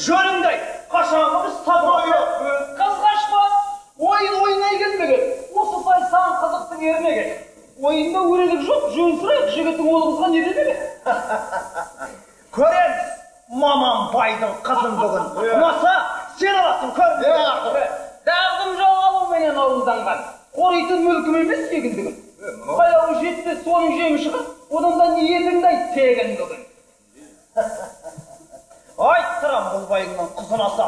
Жөніңді айт, қашанғы біз табылайық. Қыз қашпас, ойын ойнай келмеген. Осы сай сан қызықтың ермегі. Ойында өрелік жоқ, жөн сұрайық, жігіттің ол қызға не демегі? Көреміз, мамам байдың қызын бүгін. Ұнаса, сен аласың, көрмін. Дағдым жол алуменен ауылданған. Қоритын мүлкім емес егіндігім. Қаяуы жетпес соның жемі шығар, одан да ниетіңді айт тегін бүгін. Айттырам бұл байыңның қызын аса.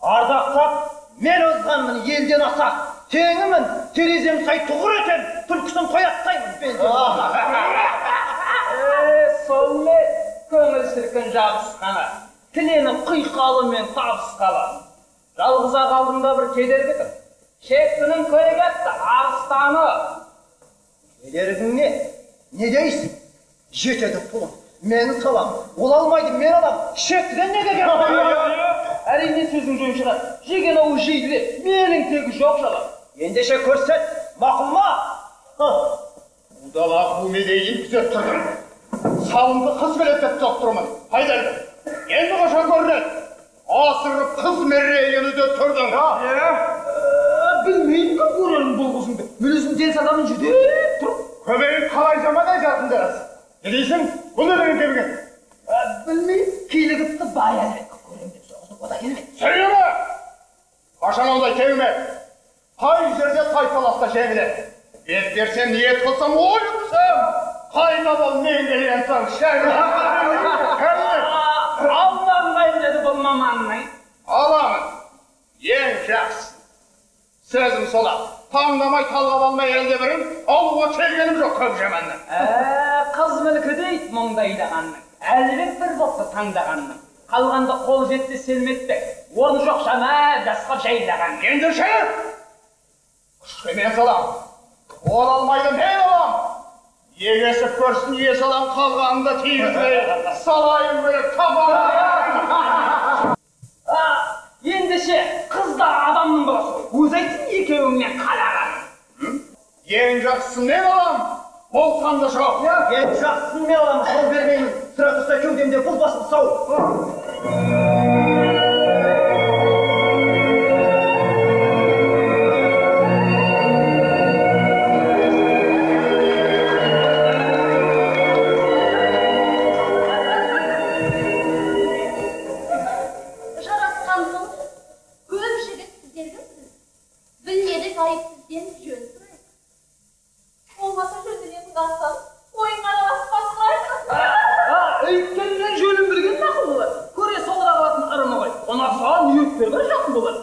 Ардақтап, мен озғанмын елден аса. Теңімін, терезем сай тұғыр етем, түлкісін тояттаймын белден. Сол ме, көңіл шіркін жабысқаны, тілені құйқалы мен табысқалы. Жалғыз-ақ алдында бір кедергі тұр. Шектінің көрек атты арыстаны. Кедергің не? Не дейсің? Жетеді пұлым, мен салам, ол алмайды, мен алам. Шектіден неге келді? Әрине сөзің жөн шығар. Жеген ауыз жейді де, менің тегі жоқ жалам. Ендеше көрсет, мақұл ма? Удала қумедейін күзет тұрдым. Салымды қыз білет деп тоқ тұрмын. Пайдайды. Енді қашан көрінеді? Асырып қыз мерейін үдет тұрдың. Білмеймін кім көрерін бұл қызыңды. Мен өзім ден садамын жүдеп тұрып. Көбейін қалай жаман айтатын жарас. Не дейсің? Бұл не деген келген? Білмеймін, килігіпті бай әлбек. Көрем деп соғысып ода келмеді. Сөйлеме! Қашан ондай кеуме? Қай жерде тайталаста жеңіледі? Бет берсем, ниет қылсам, ой ұқсам. Қайта бол мен келген соң шәңіл. Алмаңғайым деді бұл маманның. Аламын. Ең жақсы. Сөзім солақ. Таңдамай талғап алмай әлде бірін, алуға келгенім жоқ көп жаманның. Қыз мүлкі дейді мұңдайдағанның. Әлібек бір бопты таңдағанның. Қалғанда қол жетті селметпек. Орны жоқ жаман жасқап жайлаған. Ендеше, күшке мен салам. Ол алмайды, мен алам. Егесіп көрсін, ес алам, қалғанында тигізбей, салайын бөлек табалайын. Ендеше, қыз да адамның баласы ғой. Өзі айтсын екеуіңнен қалағанын. Ең жақсысын мен алам, бұл таңда жоқ. Ең жақсысын мен алам, жол бермеймін. Тұра тұрса кеудемде бұл басым сау. Жарасқан соң көп жігіт сіздер кімсіз? Білмедік айып сізден жөн сұрайық. Болмаса жөнденетін қақсам, ойынға араласып басқарайық. Өйткеннен жөнін білген мақұл болар. Көре солыра қалатын ырымы ғой. Ұнаса ниеттер бір жақын болар.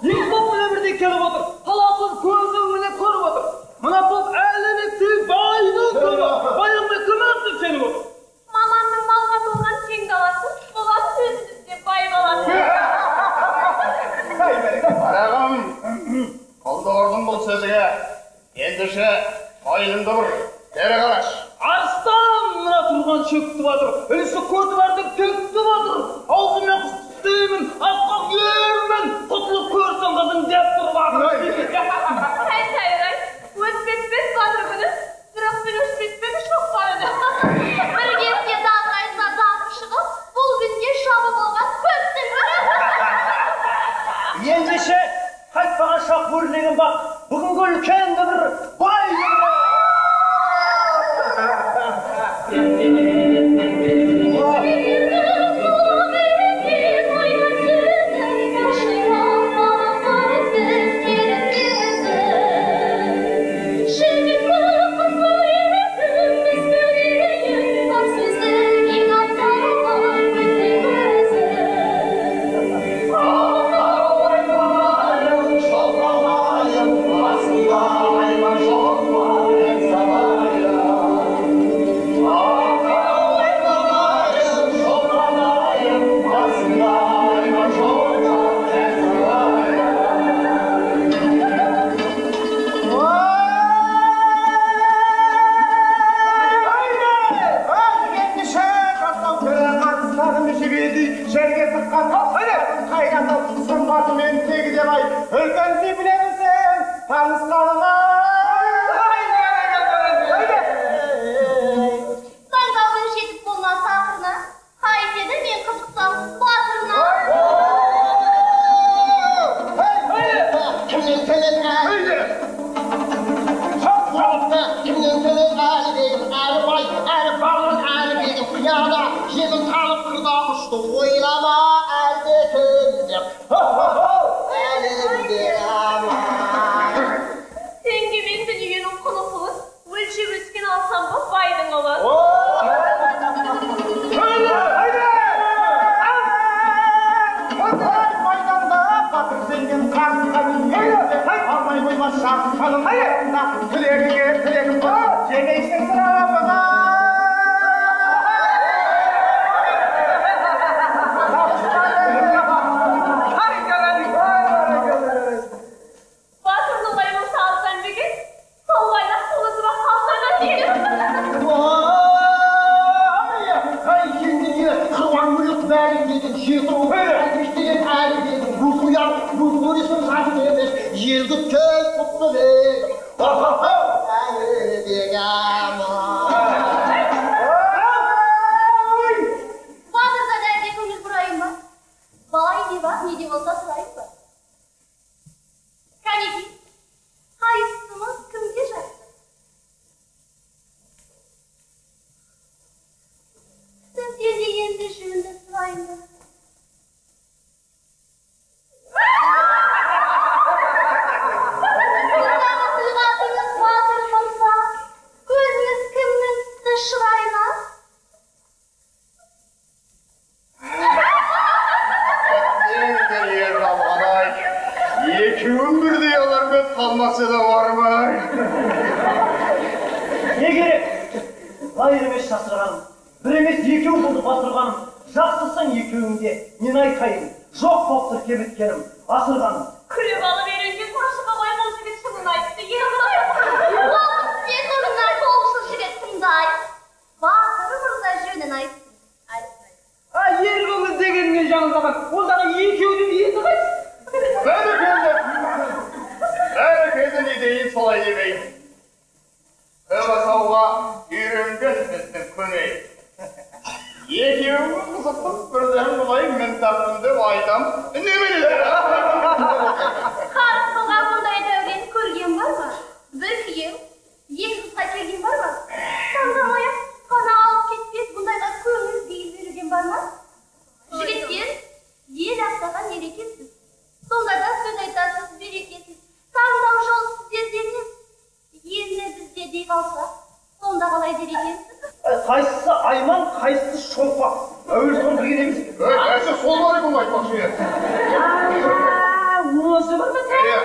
Екі топ міне бірдей келіп отыр. Таласып көз өңіне көріп отыр. Мына топ Әлібектей байдың тобы. Байыңды кім алып деп сеніп отыр. Маманның малға толған кең даласы, болады өзіңізде бай баласы. Қарағым, қолды ұрдым бұл сөзге. Ендеше, мойныңды бұр, бері қараш. Арыстан мына тұрған шекті батыр, ілісі көті бар деп текті батыр. Аузымен қыз тістеймін, асқақ ермін, құтылып көрсін қызың деп тұр батыр. Әй, тайыр-ай, өтпеспес батыр күні, бірақ мен өшпеспен шоқпарыны. Бір кезде дағы айтса дағы шығып, бұл күнде шабы болған көптің бірі. Ендеше, қайтпаған шақ өрлеген бақ, бүгінгі үлкен де бір бай дүбірі. Таңдаудың жетіп болмаса ақырына, қайтеді мен қызықсам батырына. Күшті ойлама әлде кім деп. Әлемде аман. Теңгемен дүниенің құны пұлы, өлшеп өскен алсам ба байдың ұлы. Майданда батыр сенген қасқаның алмай қоймас шаққаның тілегіңе тілегім бар, жеңейсің сұрағымға. Батыр Ноғай болса алсам деген, солғайда қылызыма қалсам деген. Қыруан мүлік бәрін деген жеті деген әлі деген бұзғиян бұзғыресің жасы емес, ел күткен құтты бек. Әлі деген аман. Батырдан әлде көңіл бұрайын ба? Бай деп ақ, не де болса сұрайын ба? Кәнеки, қайсымыз кімге жақсы? Сізден де енді жөнді сұрайын ба? Мұндағы сыйғатыңыз батыр мырза, көзіңіз кімнің түсті шырайына? Ер жалғанай, екеуін бірдей алар ма, қалмаса да бармай. Не керек? Лайыр емес жасырғаным, бір емес екеу болды батырғаным. Жақсысың екеуіңде, мен айтайын, жоқ боп тұр кебіткенім, асырғаным. Күліп алып үйренген ғашығы ғой бұл жігіт шынын айтты, ер ғой. Ол сізде мына қолшыл жігіт тыңдайын. Батыр мырза жөнін айтсын. Айтсын. А, ер көңіл дегеніңе жаңылмаған, ондағы екеудің енді қайсы? Бәрекелді, бәрекелді, не дейін солай демейін. Көп асауға үйренген біздің көмей. Екеуін қызықтым, бірден былай мін таптым деп айтам. Неменелер? Қарыз қылған бұндай дәурен көрген бар ма? Бір күйеу, екі қызға келген бар ма? Таңдамай ақ қана алып кетпес бұндайға көңіл бейіл берген бар ма? Жігіттер, ел ақтаған ерекесіз. Сонда да сөз айтасыз берекесіз. Таңдау жол сіздерде емес. Енді бізде дей қалса, сонда қалай дер екенсіз? Қайсысы Айман, қайсысы Шолпан? Әуелі соны білген емес. Әсе сол бар екен ғой айтпақшы еді. Осы бар ма? Иә.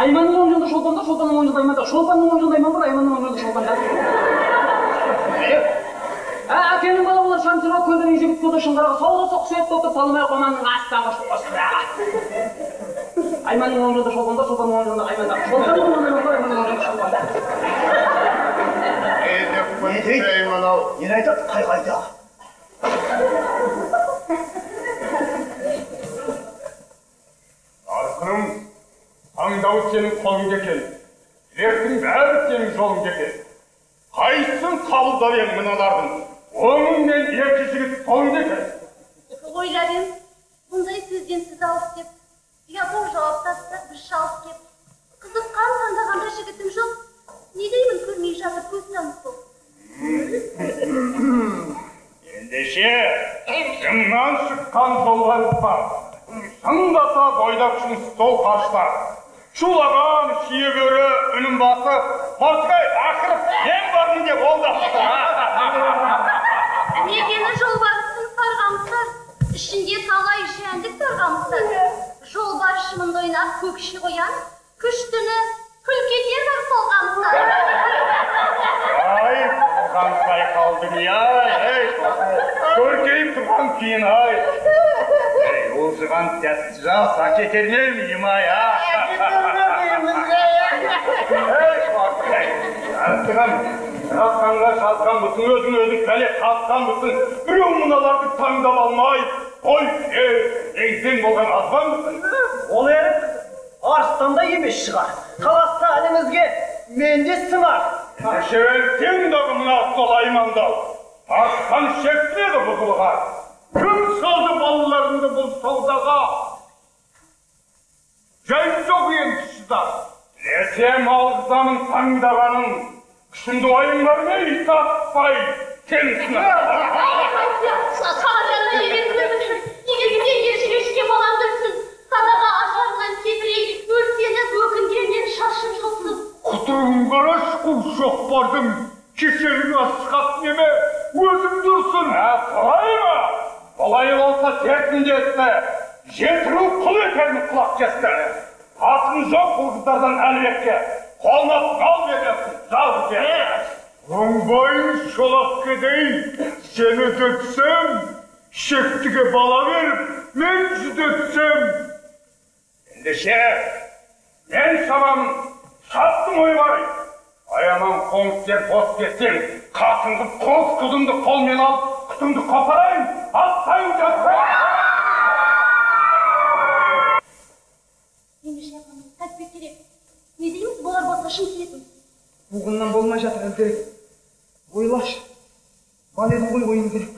Айманның оң жағында Шолпанда, Шолпанның оң жағында Айманда, Шолпанның оң жағында Айман бар, Айманның оң жағында Шолпанда. Әкенің бала болар Шамсыра, көлденең жігіт болды Шыңғыраға, саудасы құс ет болып танымай қоманның астағы шоқасыраға. Айманның оң жағында Шолпанда, Шолпанның оң жағында Айманда, Шолпанның оң жағында Айман бар, Айманның оң жағында Шолпанда. Не деп қойсай мынау? Нені айтады, қай қайда? Арқыным, таңдау сенің қолыңда екен. Тілектің бәрі сенің жолыңда екен. Қайсысын қабылдап ең мыналардың? Оңың мен екі жігіт солыңда екен. Ойлап ем, бұндай сөзден сіз алыс деп, ұят жауап тастап бір шалыс кеп. Қызыққан таңдағанда жігітім жоқ. Не деймін көрмей жатып көз таныс болып. Ендеше, шыңнан шыққан жолбарыс бар. Шыңдаса бойдақ үшін сол қаршылар. Шулаған шие бөрі үнін басып, Морсықай ақырып мен бармын деп ол да. Мекені жолбарыстың сарғамыстар, ішінде талай жәндік тарғамыстар. Жолбарыс шымынды ойнап көкші қоян, күштіні күлкетер бар солғамыстар. Ай, тұрған сайқал дүние-ай, ей, көркейіп тұрған күйін ай. Ей, олжыған тәтті жас әкетер ме миым-ай, а? Ей, Морсықай, жарықтығым, жатқанға жазғанбысың, өзің өзің пәле қатқанбысың, біреу мыналарды таңдап алмай, қой, еңсең болған азбанбысың? Ол ерік арыстандай емес шығар. Таласса ініңізге мен де сыңар. Ендеше сен дағы мына сол Аймандау, тартқан шектеді бұзылға. Кім салды балаларыңды бұл саудаға? Жай жоқ енді шыдар. Білесем алғызамын таңдағанын, күшімді ойың бар ма ит атпай? сенің сынып. Саған егер сен елшіге баламды үрсін, санаға ажарынан кетірейін, өртеніп өкінгеннен шашым жұлсын. Құтырын қараш қу шоқпардың, кешерің асқақ неме, өзің дұрсын. Солай ма? Олай болса сертіндесті, жетіру құл етерін құлақ кесті. Қасым жоқ бұл қыздардан Әлібекке, қолына қал бересің, жалғыз ерке. Оңбайын шолақ кедей, сені дөтсем, шектіге бала беріп, мен жүдетсем. Ендеше, мен шабамын, шаптың ойбай. Аяман қоңыз бос кетсең, қатынғы қос қызымды қолмен алып, құтымды қопарайын, аттайын жатса. Ендеше, апамыз, қайтпек керек. Не дейміз, болар болса шын тиетін. Қуғыннан болмай жатыр Әлдерек. Ойлашы, бал едің ғой ойын керек.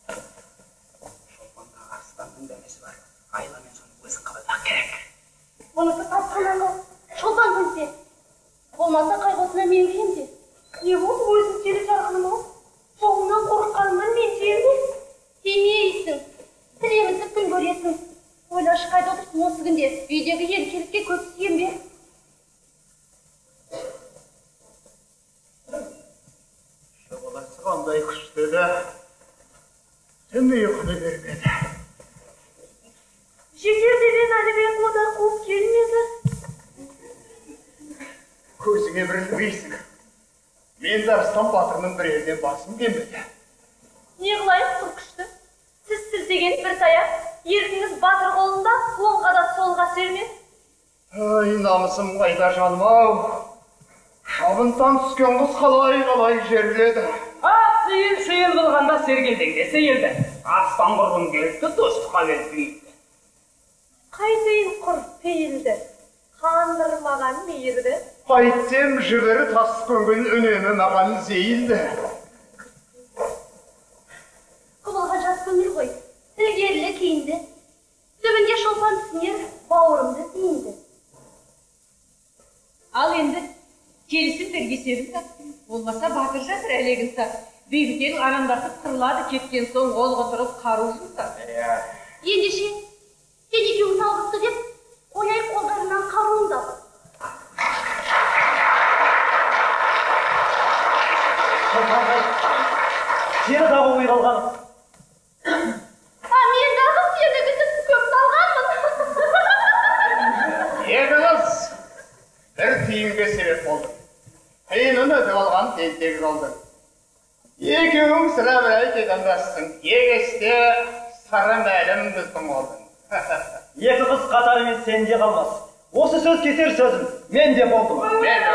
Шолпанда арыстанның дәмесі бар. Айламен соны өзің қабылдақ керек. Мұнысы тапқан ақыл. Шолпан көнсе. Болмаса қайғысына мен күйем де. Не болды өзің теле жарқыным ау? Соғымнан қорыққанымнан мен тием де. Тимейсің. Тілемісіп күн көресің. Ойлашы қайда отырсың осы күнде. Үйдегі еркелікке көп сүйенбе. Шоғаласы қандай күшті де, түн ұйқыны бермеді. Жетер деген Әлібек ода қуып келмеді. Көзіңе бір ілмейсің. Мен де арыстан батырмын, бір елден басым кемеді. Не қылайын құр күшті? Сіз сілтеген бір таяқ, еркіңіз батыр қолында, оңға да солға серме. Ай, намысым қайда жаным ау. Шабынтан түскен қыз қалай-қалай жерледі. Сейіл сейіл қылғанда сергелдеңде сейілді. Арыстан құрбым келіпті, достыққа келіп пейілді. Қайтейін құр пейілді, қандырмаған мейірді. Қайтсем жібірі тас көңіл үнемі маған зейілді. Құбылған жас көңіл ғой, ілгерілі кейінді. Түбінде Шолпан түсінер, бауырымды зейінді. Ал енді келісім бер есебін тап, болмаса батыр жатыр әлегін сат. Бейбіт ел арандасып қырылады, кеткен соң қол қотырып қару жұмсап. Ендеше, сен екеуің табысты деп, қояйық қолдарынан қаруыңды алып. Сені дағы ой қалғаным. А мен дағы сені күтіп көп талғанмын. Екі қыз бір түйінге себеп болды. Қиынын өтіп алған тентек жолдың. Екеуің сірә бір ай кетемдастың. Егесте сыры мәлім біздің қолдың. Екі қыз қатарымен сен де қалмас. Осы сөз кесер сөзім, мен де болдым. Мен де.